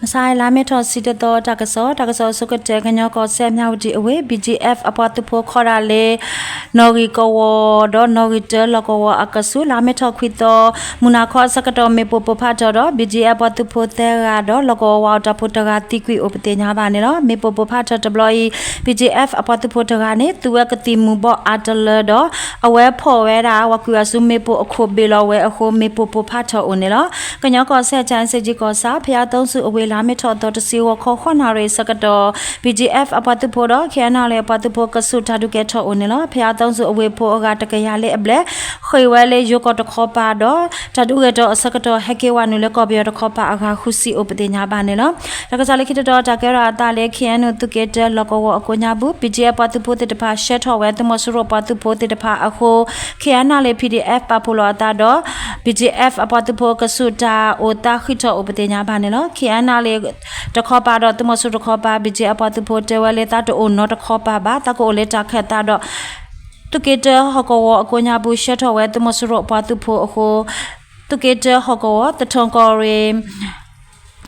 မဆါလါမ့ၤထီၣ်တဆံတသီ တၢ်ကစီၣ်, တၢ်ကစီၣ်အဆိကတၢၢ် ကညီကီၢ်စဲၣ် မၠၣ်ဝတံၣ်အဝ့ၢ် ဘံၣ်ကၠံၣ်အဲၣ်ၣ် အပှၤသုးဖိခီဒၣ်လၢ နီၣ်ဂံၢ်ကဝီၤဒီး နီၣ်ဂံၢ်တၢလီၢ်ကဝီၤအကဆူး လါမ့ၤထီၣ်ခွံသီ မုၢ်နၤခီအဆၢကတီၢ် မ့ၣ်ပိၢ်ပိၢ်ဖးထီၣ်ဒီး ဘံၣ်ကၠံၣ်အဲၣ်ၣ် အပှၤသုးဖိသၢဂၤဒီး လီၢ်ကဝီၤဝၤအီၣ်တၢ်ဖိတဂၤသံကွံာ်အိၣ်ပသ့ၣ်ညါဘၣ်န့ၣ်လီၤ. မ့ၣ်ပိၢ်ပိၢ်ဖးထီၣ်တဘျီအံၤ ဘံၣ်ကၠံၣ်အဲၣ်ၣ် အပှၤသုးဖိတဂၤန့ၣ် သူဝဲကသံၣ်မူၤဘှီးအါတလၢဒီး အဝဲဖီၣ်ဝဲဒၣ် ဝၤကွံာ်အစုမ့ၣ်ပိၢ်အခိၣ်ဘ့ၣ်လီၤဝဲအဃိ မ့ၣ်ပိၢ်ပိၢ်ဖးထီၣ်အိၣ်န့ၣ်လီၤ. ကညီကီၢ်စဲၣ် ခၠၣ်အ့စ့ၣ်ကၠံၣ်ကီၢ်ဆၣ် ဖဲအသီဆူအဝ့ၢ် လါမ့ၤထီၣ်အသီတဆံ ဂီၤခီဃိးနၣ်ရံၣ်အဆၢကတီၢ် ဘံၣ်ကၠံၣ်အဲၣ်ၣ် အပှၤသုးဖိဒီး ခ့ၣ်အဲၣ်ၣ်နၣ်လ့ၣ် အပှၤသုးဖိကဆူး တၢ်ဒုးကဲထီၣ်အိၣ်န့ၣ်လီၤ. ဖဲအသီဆူအဝ့ၢ်ဖိအဂၤတကယၤလၢအဘျဲၣ် ဃ့ၢ်ဝဲလၢယိၤကီၢ်တခီပၤဒီး တၢ်ဒုးဂဲၤထီၣ်အဆၢကတီၢ် ဟဲက့ၤဝဲနုာ်လၢကီၢ်ပယီၤတခီပၤအဂၤဃုဆံအိၣ်ပသ့ၣ်ညါဘၣ်န့ၣ်လီၤ. တၢ်ကစီၣ်လၢခံတတီၤ တၢ်ကဲထီၣ်အသးလၢ ခ့ၣ်အဲၣ်နၣ်လ့ၣ် သုးက့တၢလီၢ်ကဝီၤအကိးညါပူၤ ဘံၣ်ကၠံၣ်အဲၣ်ၣ် အပှၤသုးဖိသ့ၣ်တဖၣ် ဆှၢထီၣ်ဝဲသုးမီၤစိရိၤပှၤသုးဖိသ့ၣ်တဖၣ်အဃိ ခ့ၣ်အဲၣ်ၣ်နၣ်လ့ၣ် ပီၣ်ဒံၣ်အဲၣ်ၣ် ပာ်ဖှိၣ်လီၤအသးဒီး ဘံၣ်ကၠံၣ်အဲၣ်ၣ် အပှၤသုးဖိအကဆူး တၢ်အိၣ်သးဃံးထီၣ်အိၣ်ပသ့ၣ်ညါဘၣ်န့ၣ်လီၤ. ခ့ၣ်အဲၣ်ၣ်နၣ်လ့ၣ်တခီပၤဒီး သုးမီၤစိရိၤတခီပၤ ဘံၣ်ကၠံၣ်အဲၣ်ၣ် အပှၤသုးဖိတဲဝဲလၢ သးတအိၣ်နီတခီပၤဘၣ်, သးကအိၣ်လၢတၢ်ခၢၣ်သးဒီး သုးက့တၢဟီၣ်ကဝီၤအကိးညါပူၤ ဆှၢထီၣ်ဝဲသုးမီၤစိရိၤအပှၤသုးဖိအဃိ သုးက့တၢဟီၣ်ကဝီၤ သထူၣ်ကီၢ်ရ့ၣ်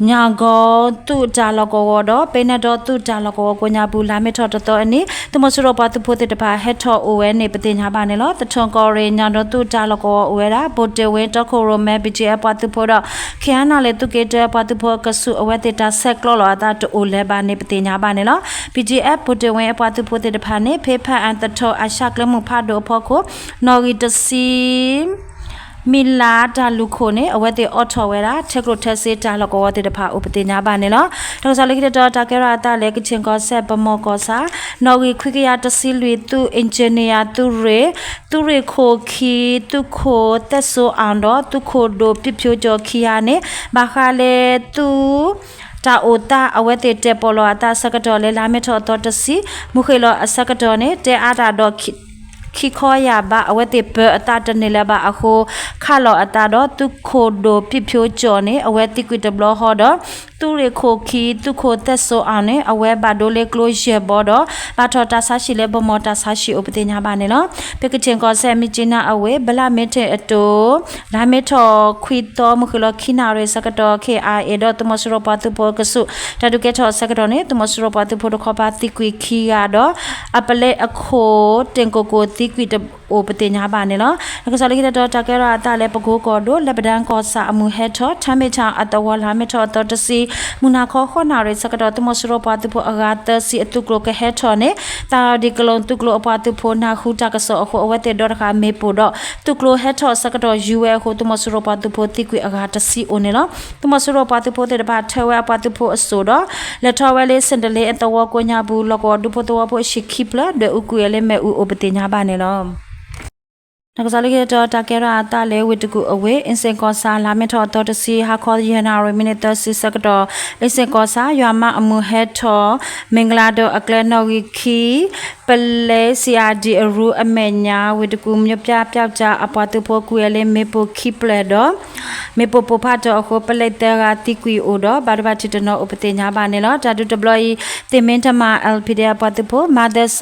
ညၣ်ဂီၤသုးတၢ်လီၢ်ကဝီၤဒီး ပဲနဲၣ်ဒီးသုးတၢ်လီၢ်ကဝီၤကိးညါပူၤ လါမ့ၤထီၣ်တသီအနံၤ သုးမီၤစိရိၤပှၤသုးဖိသ့ၣ်တဖၣ် ဟဲထီၣ်အိၣ်ဝဲန့ၣ် ပသ့ၣ်ညါဘၣ်န့ၣ်လီၤ. သထူၣ်ကီၢ်ရ့ၣ် ညၣ်ဂီၤသုးတၢ်လီၢ်ကဝီၤအိၣ်ဝဲဒၣ် ဘိၣ်တ့ၢ်ဝ့ တီခိၣ်ရိၣ်မဲ ဘံၣ်ကၠံၣ်အဲၣ်ၣ် ပှၤသုးဖိဒီး ခ့ၣ်အဲၣ်ၣ်နၣ်လ့ၣ် သုးက့တၢအပှၤသုးဖိအကဆူး အဝဲသ့ၣ်တၢ်ဆဲးကျိးလီၤအသးတအိၣ်လၢၤဘၣ်န့ၣ် ပသ့ၣ်ညါဘၣ်န့ၣ်လီၤ. ဘံၣ်ကၠံၣ်အဲၣ်ၣ် ဘိၣ်တ့ၢ်ဝ့အပှၤသုးဖိသ့ၣ်တဖၣ်န့ၣ် ဖဲဖၣ်အၣ်သထူၣ်အၡၣ်ကျဲမုၢ်ဖးဒိၣ်အဖီခိၣ် နီၣ်ဂံၢ်တဆံ မံလါတၢ်လူၢ်ခိၣ်န့ၣ် အဝဲသ့ၣ်အိးထီၣ်ဝဲဒၣ် ထဲကျိၣ်ထဲစ့တၢ်လီၢ်ကဝီၤသ့ၣ်တဖၣ်အိၣ်ပသ့ၣ်ညါဘၣ်န့ၣ်လီၤ. တၢ်ကစီၣ်လၢခံတတီၤ တၢ်ကဲထီၣ်အသးလၢ ကခ့ၣ်ကီၢ်စဲၣ် ပမီၢ်ကီၢ်ဆၣ် နီၣ်ဂံၢ်ခွံကယၤတဆံလွံၢ် သုး engineer သုးရ့ၣ် သုးရ့ၣ်ခိၣ်ခံ သုးခိၣ်သဲၣ်စိအၣ်ဒီး သုးခိၣ်ဒိၣ်ပံၣ်ဖၠိကၠီခံဂၤန့ၣ် ဘၣ်ဃးလၢသုး တၢ်အိၣ်သး အဝဲသ့ၣ်တဲာ်ပီၣ်လီၤအသးအဆၢကတီၢ်လၢ လါမ့ၤထီၣ်အသီတဆံ မုၢ်ဃ့ၢ်လီၤအဆၢကတီၢ်န့ၣ် တဲအါတၢ်ဒီး ခံခီယၢ်ဘး အဝဲသ့ၣ်ပၢၤအသးတန့ၢ်လၢၤဘၣ်အဃိ ခးလီၤအသးဒီး သုးခိၣ်ဒိၣ်ပံၣ်ဖၠိကၠီန့ၣ် အဝဲသံကွံာ်တဘျီဃီဒီး သုးရ့ၣ်ခိၣ်ခံ သုးခိၣ်သဲၣ်စိအၣ်န့ၣ် အဝဲဘၣ်ဒိလၢကျိယဲၢ်ဘီဒီး ဘၣ်ထီၣ်တၢ်ဆါဟံၣ်လၢ ပမီၢ်တၢ်ဆါဟံၣ်အိၣ်ပသ့ၣ်ညါဘၣ်န့ၣ်လီၤ. ဖဲကခ့ၣ်ကီၢ်စဲၣ် မြစ်ကြီးနား အဝ့ၢ် ဘလၣ်မ့ၢ်ထ့ၣ်အတိၤ လါမ့ၤထီၣ်ခွံသီ မုၢ်ဃ့ၢ်လီၤခံနၣ်ရံၣ်အဆၢကတီၢ် ခ့ၣ်အဲၣ်အဲၣ် ဒီးသုးမီၤစိရိၤပှၤသုးဖိအကဆူး တၢ်ဒုးကဲထီၣ်အဆၢကတီၢ်န့ၣ် သုးမီၤစိရိၤပှၤသုးဖိတခီပၤသံကွံာ်ခံဂၤဒီး အပလဲအခိၣ် တ့ၢ်ကိၣ်ကိၣ်သံကွံာ်တအိၣ်ပသ့ၣ်ညါဘၣ်န့ၣ်လီၤ. တၢ်ကစီၣ်လၢခံတတီၤ တၢ်ကဲထီၣ်အသးလၢ ပကိကီၢ်ဒိၣ် လၢပဒၢကီၢ်ဆၣ်အမုၢ်ဟဲထီၣ် ထါမ့ၢ်ဆၣ်အသဝီ လါမ့ၤထီၣ်အသီတဆံ မုၢ်နၤခီဃိးနၣ်ရံၣ်အဆၢကတီၢ် သုးမီၤစိရိၤပှၤသုးဖိအဂၤသၢဆံအသုးကျိၤကဟဲထီၣ်န့ၣ် သးဒီကလုာ်သုးကျိၤအပှၤသုးဖိနၢ်ဟူတၢ်ကစီၣ်အဃိ အဝဲသ့ၣ်ဒီတဃာ်မ့ၣ်ပိၢ်ဒီး သုးကျိၤဟဲထီၣ်အဆၢကတီၢ်ယူၤဝဲအဃိ သုးမီၤစိရိၤပှၤသုးဖိသံကွံာ်အဂၤတဆံအိၣ်န့ၣ်လီၤ. သုးမီၤစိရိၤပှၤသုးဖိသ့ၣ်တဖၣ်ထၢဝဲအပှၤသုးဖိအစိၣ်ဒီး လဲၤထီၣ်ဝဲလၢ စ့ၣ်တလ့အသဝီကိးညါပူၤ လီၢ်ကဝီၤဒူဖိသဝီဖိအဟံၣ်ခံဖျၢၣ် ဒွဲၣ်အူကွံာ်ဝဲလၢမ့ၣ်အူအိၣ်ပသ့ၣ်ညါဘၣ်န့ၣ်လီၤ. တၢ်ကစီၣ်လၢခံတတီၤ တၢ်ကဲထီၣ်အသးလၢ ဝ့ၢ်တကူၣ်အဝ့ၢ် အ့စ့ၣ်ကီၢ်ဆၣ် လါမ့ၤထီၣ်အသီတဆံ ဟါခီယဲၢ်နၣ်ရံၣ် မံးနံးသၢဆံဆၢကတီၢ် အ့စ့ၣ်ကီၢ်ဆၣ် ယွၤမါအမုၢ်ဟဲထီၣ် မ့ၣ်ကလၤဒိၣ်အကျဲနီၣ်ဂံၢ်ခံ ပလဲ စံးအါဒံးအရူအမဲာ်ညါ ဝ့ၢ်တကူၣ် မြို့ပြပျောက်ကျား အပှၤသုးဖိကွံာ်ဝဲလၢမ့ၣ်ပိၢ်ခံဖျၢၣ်ဒီး မ့ၣ်ပိၢ်ပိၢ်ဖးထီၣ်အဃိ ပလဲသၢဂၤသံကွံာ်အိၣ်ဒီး ဘၣ်ဒိဘၣ်ထံးတနီၤအိၣ်ပသ့ၣ်ညါဘၣ်န့ၣ်လီၤ. တၢ်ဒုးတဘျီအံၤ သ့ၣ်မ့တမၤ L P D F အပှၤသုးဖိ မၤသဲစီ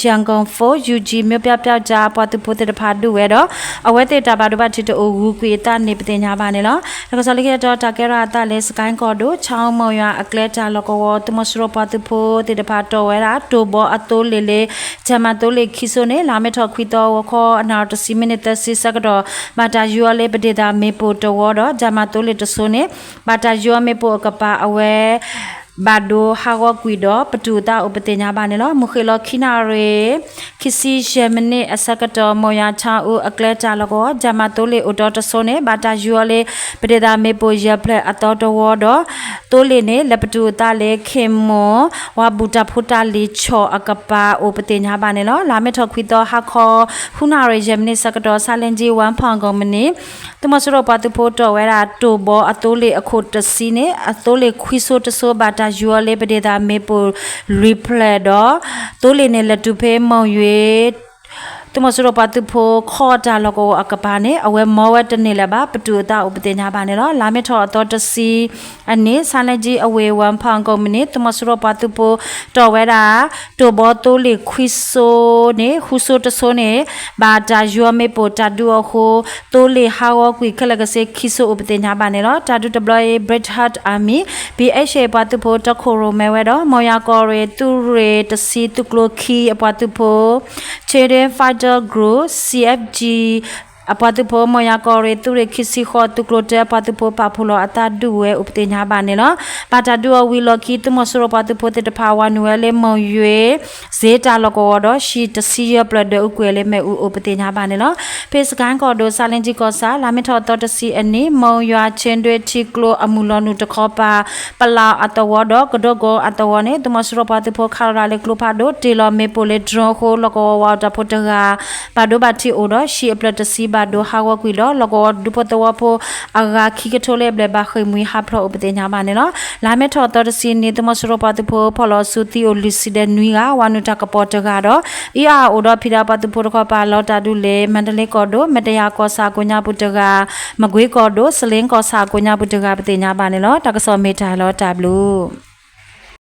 ယၣ်ကိၣ်ဖိ ယူၣ်ကၠံၣ် မြို့ပြပျောက်ကျား အပှၤသုးဖိသ့ၣ်တဖၣ်ဒုးဝဲဒီး အဝဲသ့ၣ်တၢ်ဘၣ်ဒိဘၣ်ထံးတအိၣ်ဂုၤကွံာ်အသးန့ၣ်ပသ့ၣ်ညါဘၣ်န့ၣ်လီၤ. တၢ်ကစီၣ်လၢခံတတီၤ တၢ်ကဲထီၣ်အသးလၢ စကဲၣ်ကီၢ်ဒိၣ် ဆၣ်အူမီၢ်ယွၤအကျဲတၢ်လီၢ်ကဝီၤ သုးမီၤစိရိၤပှၤသုးဖိသ့ၣ်တဖၣ်တီၢ်ဝဲဒၣ် တိၢ်ဘီအသိလ့ၣ်လၢ ကၠၢ်မၤသိလ့ၣ်ခံစိန့ၣ် လါမ့ၤထီၣ်ခွံသီ ဂီၤခီနၣ်ရံၣ်တဆံ မံးနံးသၢဆံဆၢကတီၢ် ဘၣ်တၢ်ယူၤအီၤလၢပဒ့ၣ်သးမ့ၣ်ပိၢ်တဝီဒီး ကၠၢ်မၤသိလ့ၣ်တစိန့ၣ် ဘၣ်တၢ်ယူၤအီၤမ့ၣ်ပိၢ်အကပၤ အဝဲ ဘၣ်ဒိဟးဂီၤကွံာ်ဒီး ပတုာ်အသးအိၣ်ပသ့ၣ်ညါဘၣ်န့ၣ်လီၤ. မုၢ်ဃ့ၢ်လီၤခံနၣ်ရံၣ် ခံဆံယဲၢ်မံးနံးအဆၢကတီၢ် မီၢ်ယွၤဆၣ်အူအကျဲတၢ်လီၢ်ကဝီၤ ကၠၢ်မၤသိလ့ၣ်အိၣ်တီတစိန့ၣ် ဘၣ်တၢ်ယူၤအီၤလၢ ပဒ့ၣ်သးမ့ၣ်ပိၢ်ယဲၢ်ဖျၢၣ်အသီတဝီဒီး သိလ့ၣ်န့ၣ် လဲၤပတုာ်အသးလၢ ခ့ၣ်မိၢ် ဝၤဘူၣ်တၢ်ဖိတၢ်လံၤဆီၣ်အကပၤအိၣ်ပသ့ၣ်ညါဘၣ်န့ၣ်လီၤ. လါမ့ၤထီၣ်ခွံသီ ဟါခီ ဃုနၣ်ရံၣ်ယဲၢ်မံးနံးဆၢကတီၢ် ဆါလ့ကၠံ ဝၣ်ဖၣ်ကိၣ်မုၢ်နံၤ သုးမီၤစိရိၤပှၤသုးဖိတီၢ်ဝဲဒၣ် တိၢ်ဘီအသိလ့ၣ်အခိၣ်တဆံန့ၣ် အသိလ့ၣ်ခွံစိတစိ ဘၣ်တၢ်ယူၤအီၤလၢ ပဒ့ၣ်သးမ့ၣ်ပိၢ်လွံၢ်ဖျၢၣ်ဒီး သိလ့ၣ်န့ၣ် လဲၤတုၤဖဲမီၢ်ယွၤ သုးမီၤစိရိၤပှၤသုးဖိခီတၢ်လီၢ်ကဝီၤအကပၤန့ၣ် အဝဲမီဝဲတန့ၢ်လၢၤဘၣ် ပတုာ်အသးအိၣ်ပသ့ၣ်ညါဘၣ်န့ၣ်လီၤ. လါမ့ၤထီၣ်အသီတဆံ အန့ၣ် ဆါလဲကၠံအဝ့ၢ်ဝၣ်ဖၣ်ကိးမုၢ်နံၤ သုးမီၤစိရိၤပှၤသုးဖိ တီၢ်ဝဲဒၣ် တိၢ်ဘီသိလ့ၣ်ခွံစိန့ၣ် ဃုစိတစိန့ၣ် ဘၣ်တၢ်ယွၤမ့ၣ်ပိၢ်တၢ်ဒုးအဃိ သိလ့ၣ်ဟးဂီၤကွံာ်ခဲလၢာ်ကဆ့ခံစိအိၣ်ပသ့ၣ်ညါဘၣ်န့ၣ်လီၤ. တၢ်ဒုးတဘျီအံၤ British Army ဘံၣ်အဲၣ်ၡ့ၣ် ပှၤသုးဖိတီခိၣ်ရိၣ်မဲဝဲဒီး မိၢ်ယၤကီၢ်ရ့ၣ်သုးရ့ၣ်တဆံသုးကျိၤခံအပှၤသုးဖိ Chin Fighter Group, C F G အပှၤသုးဖိ မိၢ်ယၤကီၢ်ရ့ၣ်သုးရ့ၣ်ခံဆံဃိးသုးကျိၤတၢအပှၤသုးဖိ ပာ်ဖှိၣ်လီၤအသးဒုးဝဲအိၣ်ပသ့ၣ်ညါဘၣ်န့ၣ်လီၤ. ဘၣ်တၢ်ဒုးအီၤဝံၤလီၢ်ခံ သုးမီၤစိရိၤပှၤသုးဖိသ့ၣ်တဖၣ် ဝၤနုာ်ဝဲလၢမိၢ်ယွ့ စ့တၢ်လီၢ်ကဝီၤဒီး ဟံၣ်တဆံယဲၢ်ဖျၢၣ်ဒၢးအူကွံာ်လၢမ့ၣ်အူအိၣ်ပသ့ၣ်ညါဘၣ်န့ၣ်လီၤ. ဖဲစကဲၣ်ကီၢ်ဒိၣ် ဆါလဲကၠံကီၢ်ဆၣ် လါမ့ၤထီၣ်သီတဆံအနံၤ မိၢ်ယွၤ Chin ဒွဲထံကျိအမုၢ်လီၤနုာ်တခီပၤ ပလးအသဝီဒီး ကဒိကီၤအသဝီန့ၣ် သုးမီၤစိရိၤပှၤသုးဖိခးလီၤတၢ်လၢကျိဖးဒိၣ် တ့ၢ်လီၤမ့ၣ်ပိၢ်လၢ drone အဃိ လီၢ်ကဝီၤဝၤအီၣ်တၢ်ဖိတဂၤ ဘၣ်ဒိဘၣ်ထံးအိၣ်ဒီး ဟံၣ်အဖျၢၣ်တဆံဘၣ်ဒိဟးဂီၤကွံာ်ဒီး လီၢ်ကဝီၤဒူဖိသဝီဖိအဂၤခံကထိလၢအဘျဲၣ် ဘၣ်ဃ့ၢ်မှံဟးဖျိးအိၣ်ပသ့ၣ်ညါဘၣ်န့ၣ်လီၤ. လါမ့ၤထီၣ်သီတဆံနံၤ သုးမီၤစိရိၤပှၤသုးဖိဖီၣ်လီၤဆူသံအိၣ်လွံၢ်ဆံဒီးနွံဂၤ ဝၤနုာ်တၢ်ကပီၤတဂၤဒီး အံၤအါအါအိၣ်ဒီးဖံးဒၣ်ပှၤသုးဖိတခီပၤ လီၤတၢ်ဒုးလၢ မါတလ့ကီၢ်ဒိၣ် မတယၤကီၢ်ဆၣ်အကိးညါပူၤတဂၤ, မကွ့ကီၢ်ဒိၣ် စလ့ကီၢ်ဆၣ်အကိးညါပူၤတဂၤ ပသ့ၣ်ညါဘၣ်န့ၣ်လီၤ. တၢ်ကစီၣ်မ့ၢ်တၢ်လီၤတၢ်ဘျုး